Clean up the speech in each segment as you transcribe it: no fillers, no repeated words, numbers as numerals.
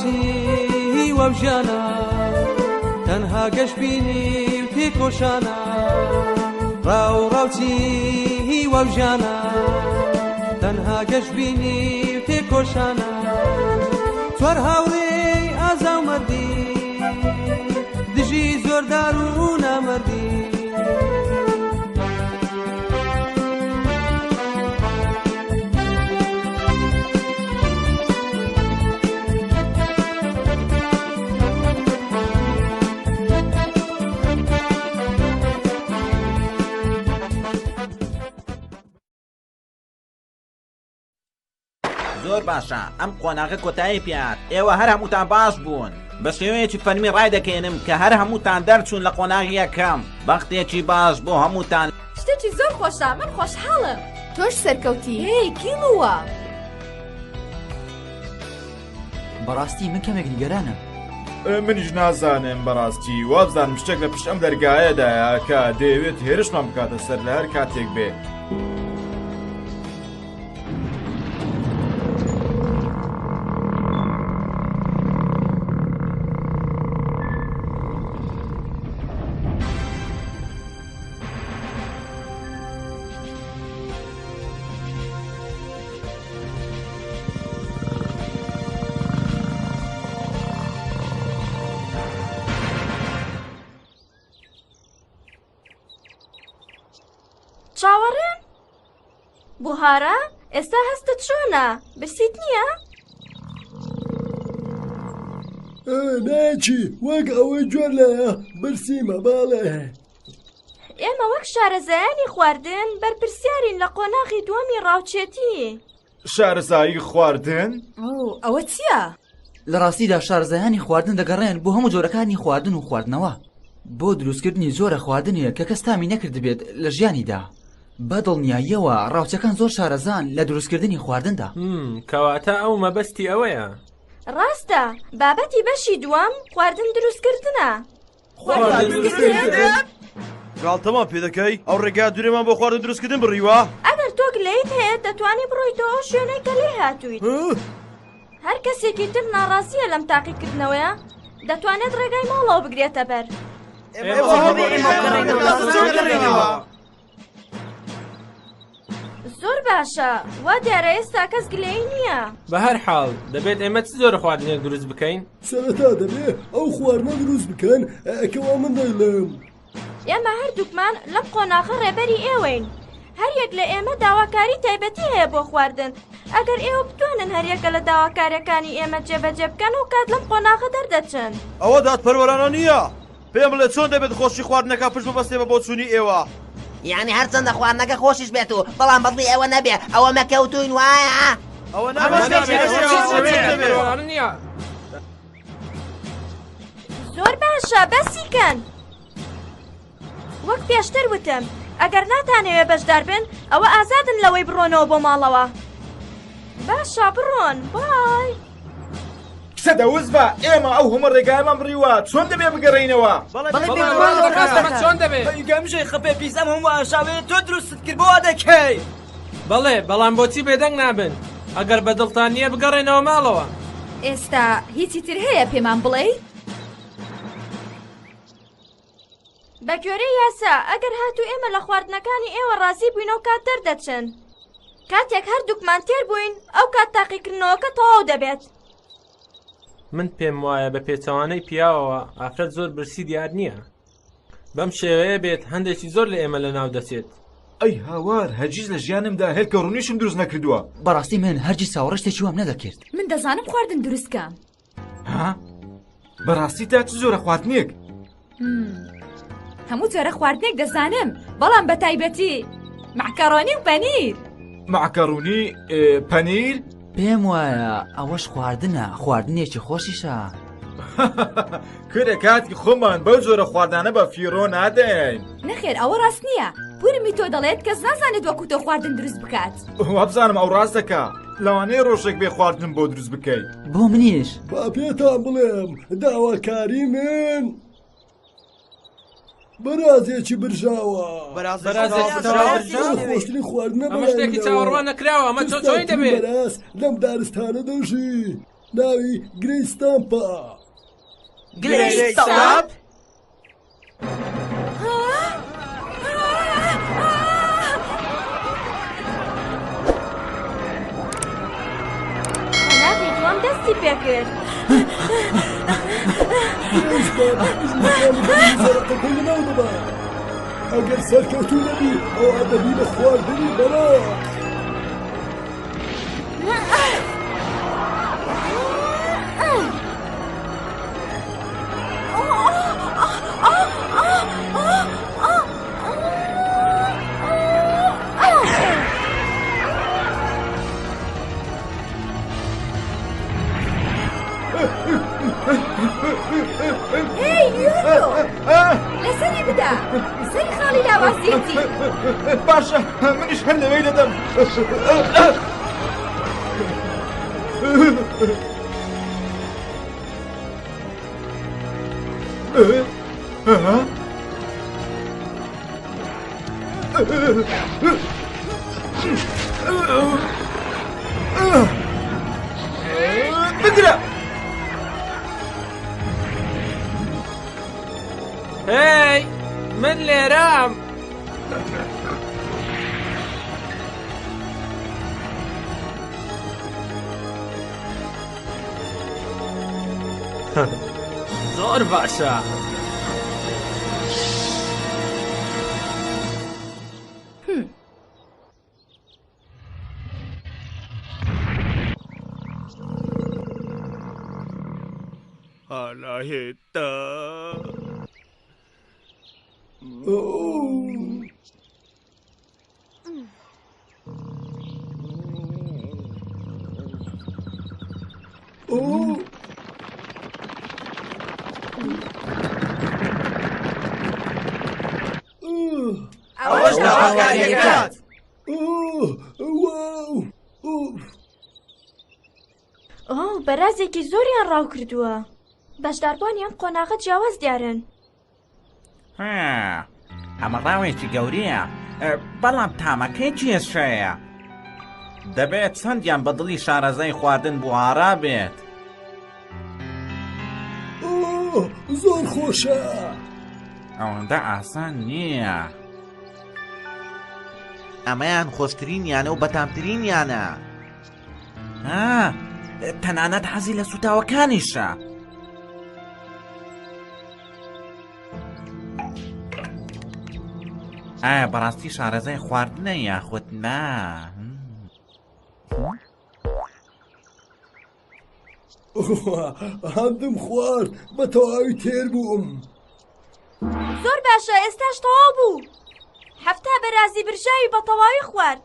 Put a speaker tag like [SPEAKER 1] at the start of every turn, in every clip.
[SPEAKER 1] ڕاوڕاوچی هیوا و ژیانە تەنها گەشبینی و تێکۆشانە ڕاوڕاوچی هیوا و ژیانە تەنها گەشبینی و تێکۆشانە چوار هاوڕێی ئازا و مەردی دژی زۆردار و نامەردی.
[SPEAKER 2] زۆر باشە ئەم قۆناغە کۆتایی پێهات ئێوە هەر هەمووتان باش بوون بە شێوەیەکی فەرمی ڕایدەکەێنم کە هەر هەمووتان دەرچوون لە قۆناغی یەکەم بەختێکی باش بۆ هەمووتان.
[SPEAKER 3] شتێکی زۆر خۆشە من خۆشحاڵم.
[SPEAKER 4] تۆش سەرکەوتی.
[SPEAKER 3] هێی کیڵووە.
[SPEAKER 5] بەڕاستی من کەمێک نیگەرانم.
[SPEAKER 6] منیش نازانم بەڕاستی وابزانم شتێک لە پشت ئەم دەرگایەدایە کە دەیەوێت هێرشمان بکاتە سەر لە هەر کاتێک بێ.
[SPEAKER 3] چاوەڕێن؟ بوهارە ئێستا هەستت چۆنە؟ برسیت نییە؟
[SPEAKER 7] ناچی وەک ئەوەی جۆر لایە برسیمە باڵێ.
[SPEAKER 3] ئێمە وەک شارەزایانی خواردن بەرپرسیارین لە قۆناغی دووەمی ڕاوچێتی.
[SPEAKER 6] شارەزایی خواردن؟
[SPEAKER 4] ئەوە چییە؟
[SPEAKER 5] لە ڕاستیدا شارەزایانی خواردن دەگەڕێن بۆ هەموو جۆرەکانی خواردن و خواردنەوە بۆ دروستکردنی جۆرە خواردنێک کە کەس تامی نەکردبێت لە ژیانیدا. بە دڵنیاییەوە ڕاوچەکان زۆر شارەزان لە دروستکردنی خواردندا.
[SPEAKER 8] کەواتە ئەو مەبەستی ئەوەیە.
[SPEAKER 3] ڕاستە، بابەتی بەشی دووەم خواردن دروستکردنە.
[SPEAKER 6] خواردن دروستکردن؟ گاڵتەمان پێ دەکەی؟ ئەو ڕێگا دوورەمان بۆ خواردن دروستکردن بڕیوە؟
[SPEAKER 3] ئەگەر تۆ گلەیت هەیە دەتوانی بڕۆیتەوە ئەو شوێنەی کە لێی هاتوویت. هەر کەسێکی تر ناڕازییە لەم تاقیکردنەوەیە دەتوانێت ڕێگای ماڵەوە بگرێتە بەر. زۆر باشە وا دیارە ئێستا کەس گلەیی نییە.
[SPEAKER 8] بە هەر حاڵ دەبێت ئێمە چ جۆرە خواردنێک دروست بکەین؟
[SPEAKER 7] سەرەتا دەبێ ئەو خواردنە دروست بکەن کەوا من دەیڵێم.
[SPEAKER 3] ئێمە هەردووکمان لەم قۆناغە ڕێبەری ئێوەین. هەر یەک لە ئێمە داواکاری تایبەتی هەیە بۆ خواردن. ئەگەر ئێوە بتوانن هەریەکە لە داواکاریەکانی ئێمە جێبەجێ بکەن ئەو کات لەم قۆناغە دەردەچن.
[SPEAKER 6] ئەوە دادپەروەرانە نییە. پێم بڵێ چۆن دەبێت خۆشی خواردنەکە پشت ببەستێ بە بۆچوونی ئێوە؟
[SPEAKER 9] یانی هەرچەندە خواردنەکە خۆشیش بێت و بەڵام بەدڵی ئێوە نەبێ ئەوە مەکەوتوین وایە؟
[SPEAKER 6] ئەوە
[SPEAKER 8] نییە.
[SPEAKER 3] زۆر باشە بەسی کەن. وەک پێشتر وتم ئەگەر ناتانەوێ بەشدار بن ئەوە ئازادن لەوەی بڕۆنەوە بۆ ماڵەوە. باشە بڕۆن بای.
[SPEAKER 6] کچە دەوز بە ئێمە ئەو هەموو ڕێگایەمان بڕیوە چۆن دەبێ بگەڕێینەوە؟
[SPEAKER 8] چۆن دەبێ؟
[SPEAKER 10] گەمژەی خەپێ پیس ئەم هەموو ئاشاوەیە تۆ دروستت کرد بۆ وا دەکەی؟
[SPEAKER 8] بەڵێ بەڵام بۆچی بێدەنگ نابن؟ ئەگەر بەدڵتان نییە بگەڕێنەوە ماڵەوە.
[SPEAKER 4] ئێستا هیچی تر هەیە پێمان بڵێی؟
[SPEAKER 3] بە گوێرەی یاسا ئەگەر هاتوو ئێمە لە خواردنەکانی ئێوە ڕازی بووین ئەو کات دەردەچن. کاتێک هەردووکمان تێر بووین ئەو کات تاقیکردنەوەکە تەواو دەبێت.
[SPEAKER 8] من پێم وایە بە پێچەوانەی پیاوەوە ئافرەت زۆر برسی دیار نییە. بەم شێوەیە بێت هەندێکی زۆر لە ئێمە لەناو دەچێت.
[SPEAKER 6] ئەی هاوار هەرگیز لە ژیانمدا هێلکە ڕوونیشم دروست نەکردووە.
[SPEAKER 5] بەڕاستی من هەرگیز چاوەڕێ شتێکی وام نەدەکرد.
[SPEAKER 4] من دەزانم خواردن دروست کەم.
[SPEAKER 6] ها؟ بەڕاستی تا چ جۆرە خواردنێک؟
[SPEAKER 4] هەموو جۆرە خواردنێک دەزانم بەڵام بە تایبەتی مەعکەڕۆنی و پەنیر.
[SPEAKER 6] مەعکەڕونی پەنیر؟
[SPEAKER 5] پێم وایە ئەوەش خواردنە خواردنێکی خۆشیشە.
[SPEAKER 6] کورە کاتی خۆمان بەو جۆرە خواردانە بە فیڕۆ نادەین.
[SPEAKER 4] نەخێر ئەوە ڕاست نییە پورمی تۆ دەڵێت کەس نازانێت وەکو تۆ خواردن دروست بکات.
[SPEAKER 6] وابزانم ئەو ڕاست دەکا لەوانەیە ڕۆژێک بێ خواردنم بۆ دروست بکەیت.
[SPEAKER 5] بۆ منیش.
[SPEAKER 7] با پێتان بڵێم داواکاری من بەرازێکی برژاوە. خۆشترین خواردنە
[SPEAKER 8] ئەمە شتێکی چاوەڕوان نەکراوە ئەمە چۆن چۆنی دەبێت؟
[SPEAKER 7] بەراز لەم دارستانە دەژی. ناوی گرەی ستامپە.
[SPEAKER 2] گرەی ستامپ؟
[SPEAKER 3] قۆناغی دووەم دەستی پێکرد.
[SPEAKER 7] ئەگەر سەرکەوتوو نەبی ئەوە دەبی بە خواردنی بەڵا.
[SPEAKER 4] هێی لیۆنۆ لەسەری بدە سەری خاڵی لاوازیەتی
[SPEAKER 6] باشە منیش هەر لەوەی دەدەم بگرە!
[SPEAKER 8] هێی من لێرەم زۆر باشە.
[SPEAKER 6] 腹減った。
[SPEAKER 10] ئەوەش داواکاریەکەت.
[SPEAKER 3] ئۆ بەرازێکی زۆریان ڕاو کردووە بەشداربووانی ئەم قۆناغە جیاواز دیارن.
[SPEAKER 2] ئەمە ڕاوێکی گەورەیە بەڵام تامەکەی کێشەیە دەبێت چەندیان بە دڵی شارەزای خواردن بوارا بێت.
[SPEAKER 7] زۆر خۆشە
[SPEAKER 2] ئەوەندە ئاسان نییە. ئەمەیان خۆشترینیانە و بەتامترینیانە. ها تەنانەت حەزی لە سوتاوەکانیشە. ئایا بەڕاستی شارەزای خواردنە یاخود نا؟
[SPEAKER 7] هەندم خوارد بە تەواوی تێر بووم.
[SPEAKER 3] زۆر باشە ئێستاش تەواو بوو. 70 بەرازی برژاوی بە تەواوی خوارد.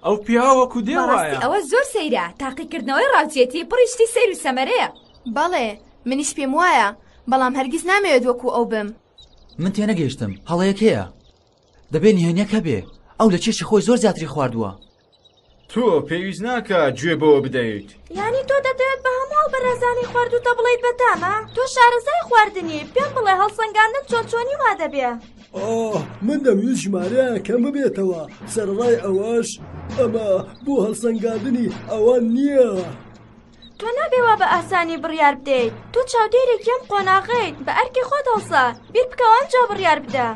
[SPEAKER 8] ئەو پیاوە وەکو دێ وایە.
[SPEAKER 4] ئەوە زۆر سەیرە تاقیکردنەوەی ڕاوچێتی پڕی شتی سەیر و سەمەرەیە.
[SPEAKER 3] بەڵێ منیش پێم وایە بەڵام هەرگیز نامەوێت وەکو ئەو بم.
[SPEAKER 5] من تێنەگەیشتم هەڵەیەک هەیە دەبێ نهێنیەک هەبێ ئەو لە کێشی خۆی زۆر زیاتری خواردووە.
[SPEAKER 6] تۆ پێویست ناکا گوێ بەوە بدەیت.
[SPEAKER 3] یانی تۆ دەتەوێت بە هەموو ئەو بەرازانەی خواردووتە بڵێیت بەتامە؟ تۆ شارەزای خواردنی، پێم بڵێ هەڵسەنگاندن چۆن چۆنی وا دەبێ؟
[SPEAKER 7] ئاه من دەمویست ژمارەیان کەم ببێتەوە، سەرەڕای ئەوەش ئەمە بۆ هەڵسەنگاندنی ئەوان نییە.
[SPEAKER 3] تۆ نابێ وا بە ئاسانی بڕیار بدەیت، تۆ چاودێرێکی ئەم قۆناغەیت، بە ئەرکی خۆت هەڵسە، بیر بکەوە ئەمجا بڕیار بدە.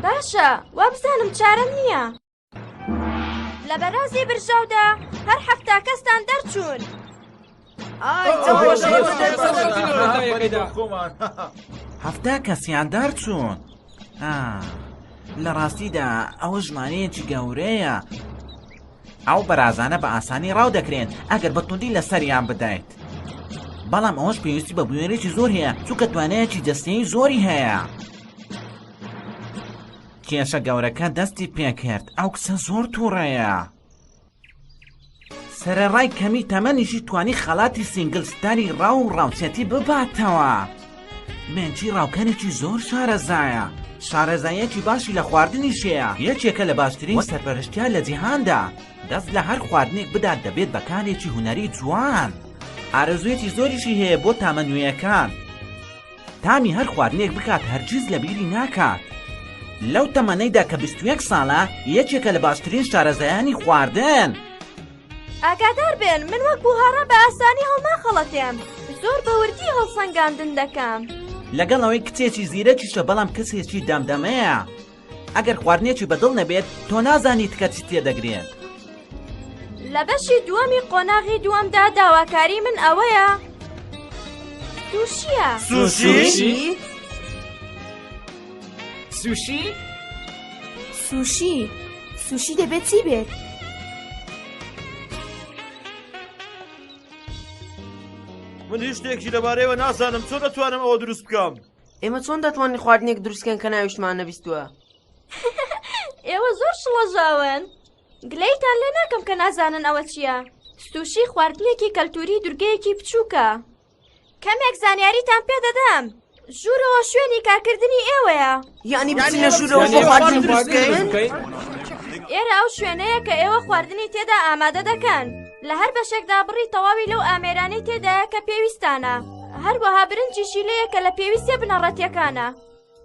[SPEAKER 3] باشە، وابزانم چارەم نییە. لە بەرازی برژاودا هەر 70 کەستان دەرچوون.
[SPEAKER 2] 70 کەسیان دەرچوون. لە ڕاستیدا ئەوە ژمارەیەکی گەورەیە. ئەو بەرازانە بە ئاسانی ڕاو دەکرێن ئەگەر بە توندی لەسەریان بدەیت. بەڵام ئەوەش پێویستی بە بوێرێکی زۆر هەیە چونکە توانایەکی جەستەیی زۆری هەیە. کێشە گەورەکە دەستی پێکرد ئەو کچە زۆر تووڕەیە. سەرەڕای کەمی تەمەنیشی توانی خەڵاتی سینگل ستاری ڕاو و ڕاوچێتی بباتەوە. مێنچی ڕاوکەرێکی زۆر شارەزایە. شارەزاییەکی باشی لە خواردنیش هەیە، یەکێکە لە باشترین سەرپەرشتیار لە جیهاندا. دەست لە هەر خواردنێک بدات دەبێت بە کارێکی هونەری جوان. ئارەزوویەکی زۆریشی هەیە بۆ تامە نوێیەکان. تامی هەر خواردنێک بکات هەرگیز لەبیری ناکات. لەو تەمەنەیدا کە 21 ساڵە یەکێکە لە باشترین شارەزایانی خواردن.
[SPEAKER 3] ئاگادار بێن من وەک بوهاڕە بە ئاسانی هەڵناخەڵەتێم زۆر بە وردی هەڵسەنگاندن دەکەم.
[SPEAKER 2] لەگەڵ ئەوەی کچێکی زیرەکیشە بەڵام کەسێکی دامدەمەیە ئەگەر خواردنێکی بەدڵ نەبێت تۆ نازانیت کە چی تێدەگرێت.
[SPEAKER 3] لە بەشی دووەمی قۆناغی دووەمدا داواکاری من ئەوەیە سوشیە.
[SPEAKER 6] سوشی؟
[SPEAKER 2] سوشی؟
[SPEAKER 11] سوشی سوشی دەبێت چی بێت؟
[SPEAKER 6] من هیچ شتێکی لەبارەیەوە نازانم چۆن دەتوانم ئەوە دروست بکەم
[SPEAKER 12] ئێمە چۆن دەتوانین خواردنێک دروستکەن کە ناویشتمان نەبیستووە
[SPEAKER 3] ئێوە زۆر شڵەژاون گلەیتان لێ ناکەم کە نازانن ئەوە چییە سوشی خواردنێکی کەلتوری دورگەیەکی بچووکە کەمێک زانیاریتان پێ دەدەم ژوورەوە شوێنی کارکردنی ئێوەیە.
[SPEAKER 12] یانی بچینە ژوورەوە بۆ خواردن دروست بکەین؟
[SPEAKER 3] ئێرە ئەو شوێنەیە کە ئێوە خواردنی تێدا ئامادە دەکەن. لە هەر بەشێکدا بڕی تەواوی لەو ئامێرانەی تێدایە کە پێویستانە. هەروەها برنجیشی لێیە کە لە پێویستیە بنەڕەتیەکانە.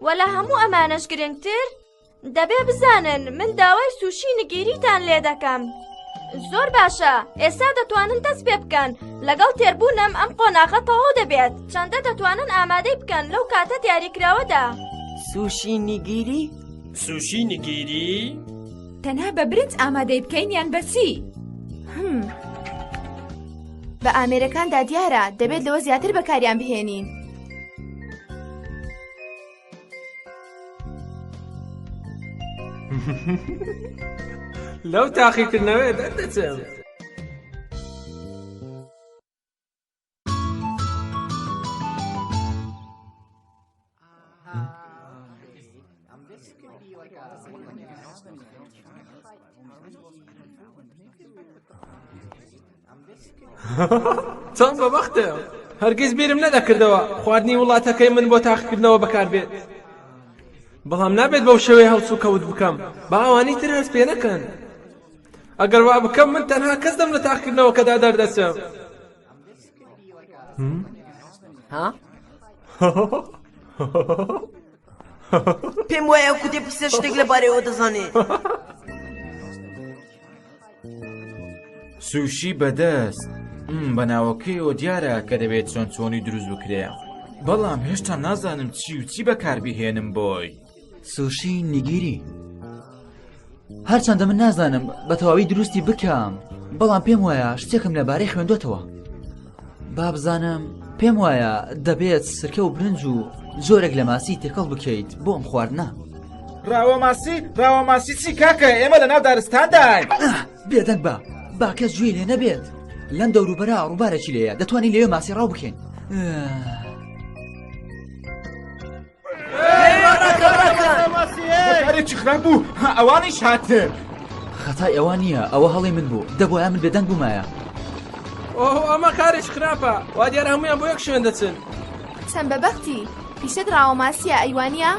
[SPEAKER 3] وە لە هەموو ئەمانەش گرنگتر دەبێ بزانن من داوای سوشی نگیریتان لێ دەکەم. زۆر باشە ئێستا دەتوانن دەست پێ بکەن لەگەڵ تێربوونم ئەم قۆناغە تەواو دەبێت چەندە دەتوانن ئامادەی بکەن لەو کاتە دیاریکراوەدا.
[SPEAKER 12] سوشی نیگیری؟
[SPEAKER 10] سوشی نیگیری؟
[SPEAKER 4] تەنها بە برنج ئامادەی بکەین یان بە چی؟
[SPEAKER 11] هم. بە ئامێرەکاندا دیارە دەبێت لەوە زیاتر بەکاریان بهێنین.
[SPEAKER 8] لەو تاقیکردنەوەیە دەردەچم. چۆن بەبەختە هەرگیز بیرم نەدەکردەوە خواردنی وڵاتەکەی من بۆ تاقیکردنەوە بەکاربێت بەڵام نابێت بەو شێوەیە هەڵسوکەوت بکەم با ئەوانی تر هەست پێ نەکەن ئەگەر وا بکەم من تەنها کەس دەم لە تاقیکردنەوەکەدا دەردەچم
[SPEAKER 12] ها؟ پێم وایە ئەو کوتێ پیسە شتێک لەبارەیەوە دەزانێت.
[SPEAKER 6] سوشی بەدەست بە ناوەکەیەوە دیارە کە دەبێت چۆن چۆنی دروست بکرێ بەڵام هێشتا نازانم چی و چی بەکاربهێنم بۆی.
[SPEAKER 5] سوشی نیگیری هەرچەندە من نازانم بە تەواوی دروستی بکەم بەڵام پێم وایە شتێکم لەبارەی خوێندۆتەوە با بزانم پێم وایە دەبێت سرکە و برنج و جۆرێک لە ماسی تێکەڵ بکەیت بۆ ئەم خواردنە
[SPEAKER 6] ڕاوە ماسی ڕاوە ماسی چی کاکە ئێمە لە ناو دارستانداین
[SPEAKER 5] بێدەنگ بە با کەس گوێی لێ نەبێت لەم دەوروبەرە ڕووبارێکی لێیە دەتوانین لەوێ ماسی ڕاو بکەین
[SPEAKER 6] کارێکی خراپ بوو ئەوانیش هاتن
[SPEAKER 5] خەتای ئەوە نییە ئەوە هەڵی من بوو دەبواە من بێدەنگ بوومایە
[SPEAKER 8] ئۆه ئەمە کارێکی خراپە وا دیار هەمویان بۆ یەک شوێن دەچن
[SPEAKER 11] چەند بەبەختی پیشەت ڕاوە ماسیە ئەیوانە؟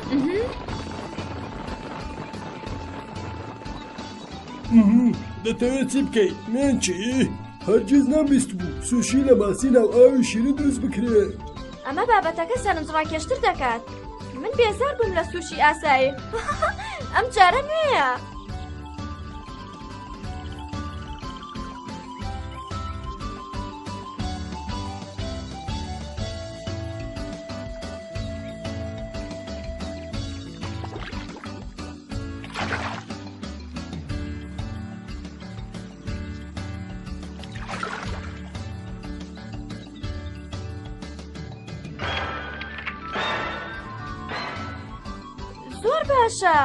[SPEAKER 7] دەتەوێت چی بکەیت مێنچی هەرگیز نەمبیست بوو سوشی لە ماسی ناو ئاوی شیرین دروست بکرێ
[SPEAKER 3] ئەمە بابەتەکە سەرنجڕاکێشتر دەکات من بێزار بووم لە سوشی ئاسایی ئەم جارە نوێیە. زۆر باشە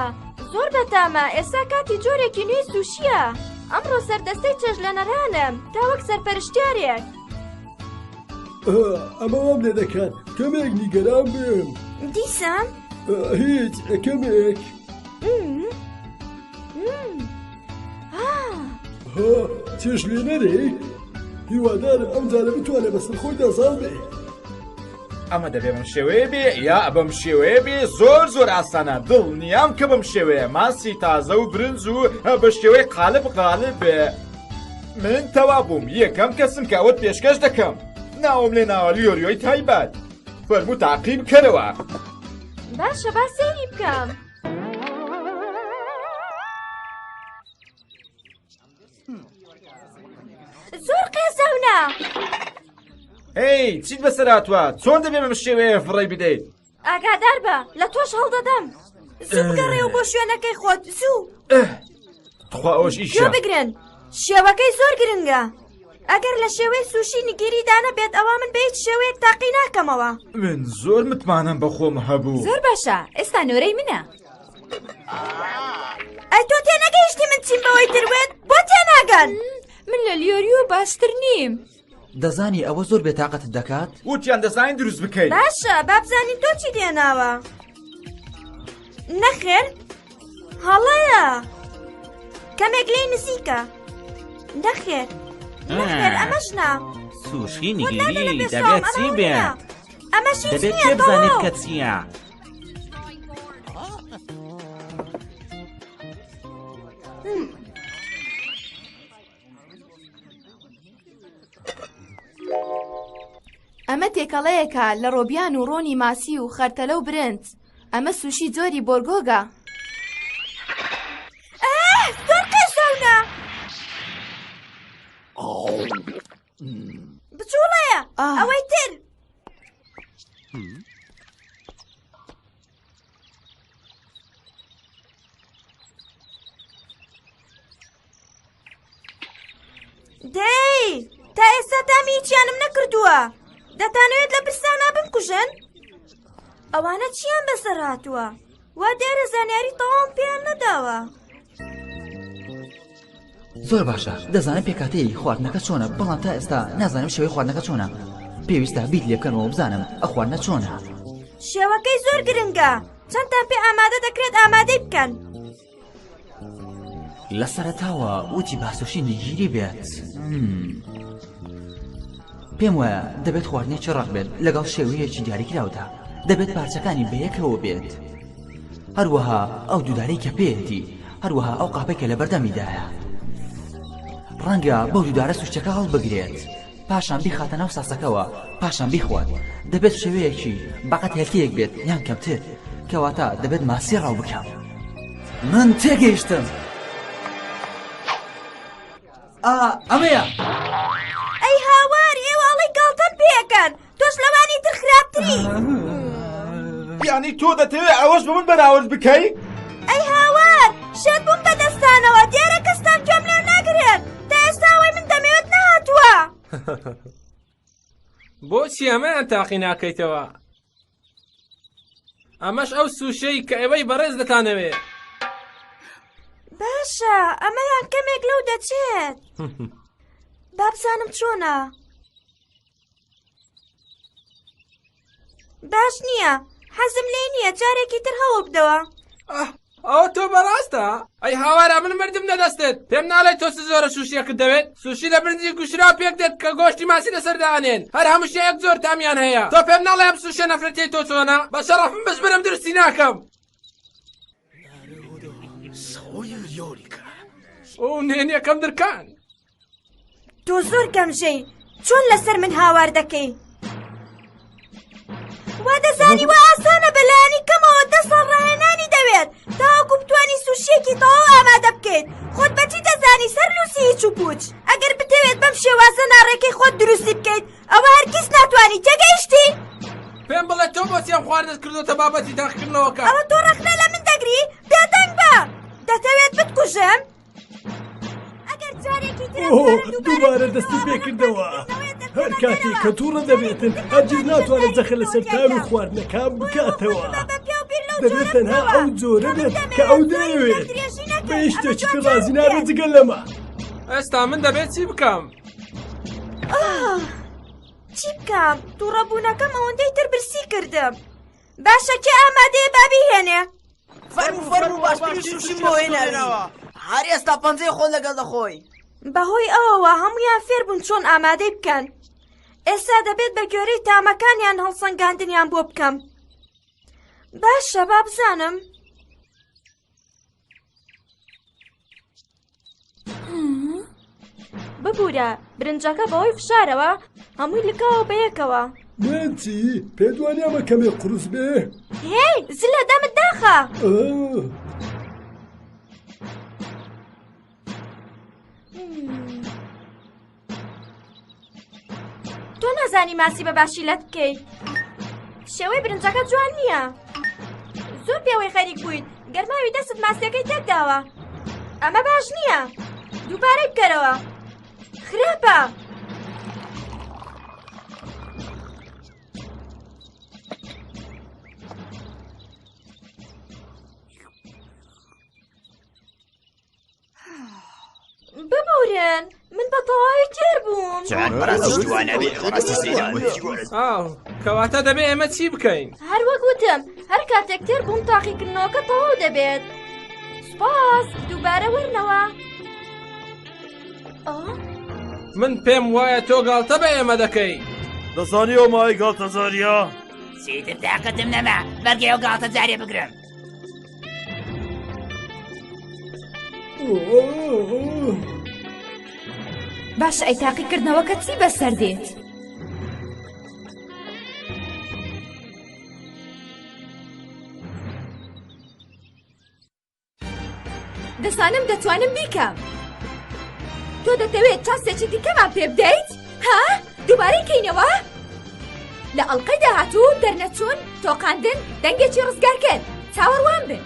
[SPEAKER 3] زۆر بەتامە ئێستا کاتی جۆرێکی نوێی سوشیە ئەمڕۆ سەردەستەی چێژ لە نەرانم تا وەک سەرپەرشتیارێک
[SPEAKER 7] ئەمە وام لێ دەکات کەمێک نیگەران بم
[SPEAKER 3] دیسان
[SPEAKER 7] هیچ کەمێک چێژ لێنەرێک هیوادارم ئەم جارە بتوانێت بەسەر خۆیدا زاڵ بێ
[SPEAKER 6] ئەمە دەبێ بەم شێوەیە بێ یا بەم شێوەیە بێ زۆر زۆر ئاسانە دڵنیام کە بەم شێوەیە ماسی تازە و برنج و بە شێوەی قالب قالب بێ من تەوا بووم یەکەم کەسم کە ئەوەت پێشکەش دەکەم ناوم لێ ناوە لیۆریۆی تایبەت فەرموو تاقی بکەرەوە
[SPEAKER 3] باشە با سەیری بکەم. قێزەونە.
[SPEAKER 6] هەی چیت بەسەر هاتووە چۆن دەبێ بەم شێوەیە فڕێی بدەیت
[SPEAKER 3] ئاگادار بە لە تۆش هەڵدەدەم زوو بگەڕێەوە بۆ شوێنەکەی خۆت زوو
[SPEAKER 6] تخوا ئەوەش ئیشە
[SPEAKER 3] گوێ بگرن شێوەکەی زۆر گرنگە ئەگەر لە شێوەی سوشی نگیری دانەبێت ئەوا من بە هیچ شێوەیەک تاقی ناکەمەوە
[SPEAKER 6] من زۆر متمانەم بە خۆم هەبوو
[SPEAKER 4] زۆر باشە ئێستا نۆرەی منە
[SPEAKER 3] ئەی تۆ تێنەگەیشتی من چیم بەوەی تر وت بۆ تێناگەن
[SPEAKER 4] من لە لیۆریۆ باشتر نیم
[SPEAKER 5] دەزانی ئەوە زۆر بێتاقەتت دەکات؟
[SPEAKER 6] وتیان دەزانین دروست بکەیت.
[SPEAKER 3] باشە با بزانین تۆ چی دێناوە. نەخێر هەڵەیە کەمێک لێی نزیکە نەخێر نەخێر ئەمەش نا
[SPEAKER 2] سوشی
[SPEAKER 3] خۆت نادە لە
[SPEAKER 2] نگیری
[SPEAKER 3] پێش
[SPEAKER 2] دەبێت
[SPEAKER 3] چاوم،
[SPEAKER 2] چی
[SPEAKER 3] ئەمە
[SPEAKER 2] بێت
[SPEAKER 3] نییە. ئەمەش هیچ
[SPEAKER 2] دەبێت
[SPEAKER 3] نییە
[SPEAKER 2] کێ بزانێت
[SPEAKER 3] تەواو.
[SPEAKER 2] کە چییە
[SPEAKER 11] ئەمە تێکەڵەیەکە لە ڕۆبیان و ڕۆنی ماسی و خەرتەلە و برنج ئەمە سوشی جۆری بۆرگۆگە.
[SPEAKER 3] زۆر قێزەونە بچوڵەیە ئەوەی تر دەی تا ئێستا تامی هیچیانم نەکردووە دەتانەوێت لە برسانا بمکوژن ئەوانە چیان بەسەر هاتووە وا دیارە زانیاری تەواوم پێیان نەداوە
[SPEAKER 5] زۆر باشە دەزانم پێکاتەی خواردنەکە چۆنە بەڵام تا ئێستا نازانم شێوەی خواردنەکە چۆنە پێویستە بیت لێ بکەنەوە بزانم ئە خواردنە چۆنە
[SPEAKER 3] شێوەکەی زۆر گرنگە چەندتان پێ ئامادە دەکرێت ئامادەی بکەن
[SPEAKER 5] لە سەرەتاوە وتی با سوشی نیگیری بێت. پێم وایە دەبێت خواردنێکی ڕەق بێت لەگەڵ شێوەیەکی دیاریکراودا دەبێت پارچەکانی بەیەکەوە بێت هەروەها ئەو دوودارەی کە پێیەتی هەروەها ئەو قاپەی کە لەبەردەمیدایە ڕەنگە بەو دوودارە سوچەکە هەڵبگرێت پاشان بیخاتە ناو ساسەکەوە پاشان بیخوات دەبێت شێوەیەکی بەقەت هێلکەیەک بێت یان کەمتر کەواتە دەبێت ماسی ڕاو بکەم من تێگەیشتم ئا ئەمەیە
[SPEAKER 3] ئەی هاوار ئێوە ئەڵێی گاڵتەم پێکەن تۆش لەوانی تر خراپتری
[SPEAKER 6] یعنی تۆ دەتەوێت ئەوەش بە من بەراورد بکەی؟
[SPEAKER 3] ئەی هاوار شێت بووم بەدەستانەوە دیارە کەستان گوێم لێ ناگرێت تا ئێستا ئەوەی من دەمەوێت نەهاتووە
[SPEAKER 8] بۆچی ئەمەیان تاقی ناکەیتەوە ئەمەش ئەو سوشەی کە ئێوەی بەڕێز دەتانەوێ
[SPEAKER 3] باشە ئەمەیان کەمێک لەو دەچێت با بزانم چۆنە باش نییە حەزم لێی نییە جارێکی تر هەوڵ بدەوە
[SPEAKER 8] ئەوە تۆ بەڕاستە ئەی هاوارە من مردم لەدەستت پێم ناڵێ تۆ چ زۆرە سوشیەکت دەوێت سوشی لە برنجی گوشرا پێک دێت کە گۆشتی ماسی لەسەر دانێن هەر هەموو شتێک زۆر تامیان هەیە تۆ پێم ناڵێ ئەم سوشیە نەفرەتیەی تۆ چۆنە بە شەڕەفم بشبرم دروستی ناکەم ئەو نهێنیەکەم درکان
[SPEAKER 3] تۆ زۆر گەمژەی چۆن لەسەر من هاوار دەکەی وا دەزانی وا ئاسانە بەلایەنی کەمەوە دە ساڵ ڕاهێنانی دەوێت تاوەکو بتوانی سوشیەکی تەواو ئامادە بکەیت خۆت بەچی دەزانی سەر لوسی هیچ و پوچ ئەگەر بتەوێت بەم شێوازە ناڕێکەی خۆت دروستی بکەیت ئەوە هەرگیز ناتوانی تێگەیشتی
[SPEAKER 8] پێم بڵێ تۆ بۆچی ئەم خواردنت کردۆتە بابەتی تاقیکردنەوەکە
[SPEAKER 3] ئەوە تۆ ڕەخنە لە من دەگری بێدەنگ بە دەتەوێت بتکوژم
[SPEAKER 7] دووبارە دەستی پێکردەوە هەر کاتێک کە تووڕە دەبێتن هەرگیز ناتوانێت جەخت لەسەر تامی خواردنەکان بکاتەوە دەبێت تەنها ئەو جۆرە بێت کە ئەو دەیەوێت بە هیچ شتێکی تر ڕازی نابێت جگە لەمە
[SPEAKER 8] ئێستا من دەبێت چی بکەم
[SPEAKER 3] چی بکەم تووڕەبوونەکەم ئەوەندەی تر برسی کردم باشە کێ ئامادەیە با بیهێنێ؟
[SPEAKER 10] فەرموو فەرموو باشترین سوشیم بۆ هێناوی هەر ئێستا پەنجەی خۆت لەگەڵ دەخۆی.
[SPEAKER 3] بەهۆی ئەوەوە هەموویان فێربوون چۆن ئامادەی بکەن ئێستا دەبێت بە گوێرەی تامەکانیان هەڵسەنگاندنیان بۆ بکەم باشە با بزانم ببوورە برنجەکە بەهۆی فشارەوە هەمووی لکاوە بەیەکەوە
[SPEAKER 7] نانسی پێت وانیە ئەمە کەمێک قورس بێ؟
[SPEAKER 3] هێی زلە دەمت داخە نازانی ماسی بە باشی لەت بکەی. شێوەی برنجەکە جوان نییە. زۆر پێوەی خەریک بوویت، گەرماوی دەستت ماسیەکەی تێکداوە. ئەمە باش نییە. دووبارەی بکەرەوە. خراپە. ببورن من بە تەواوی تێر بووم
[SPEAKER 8] ئاو کەواتە دەبێ ئێمە چی بکەین
[SPEAKER 3] هەر وەک وتم هەر کاتێک تێر بووم تاقیکردنەوەکە تەواو دەبێت سوپاس دووبارە وەرنەوە
[SPEAKER 8] من پێم وایە تۆ گاڵتە بە ئێمە دەکەی
[SPEAKER 13] دەزانی ئەو مای گاڵتەجاریە
[SPEAKER 9] چیتر تاقەتم نەما بەرگەی ئەو گاڵتەجاریە بگرم
[SPEAKER 4] باشە ئەی تاقیکردنەوەکە چی بەسەر دێت؟ دەزانم دەتوانم بیکەم تۆ دەتەوێت چانسێکی دیکەمان پێ بدەیت ها دووبارەی کەینەوە لە ئەڵلقەی داهاتوو دەرنەچوون تۆقاندن دەنگێکی ڕزگارکرد چاوەڕوان بن.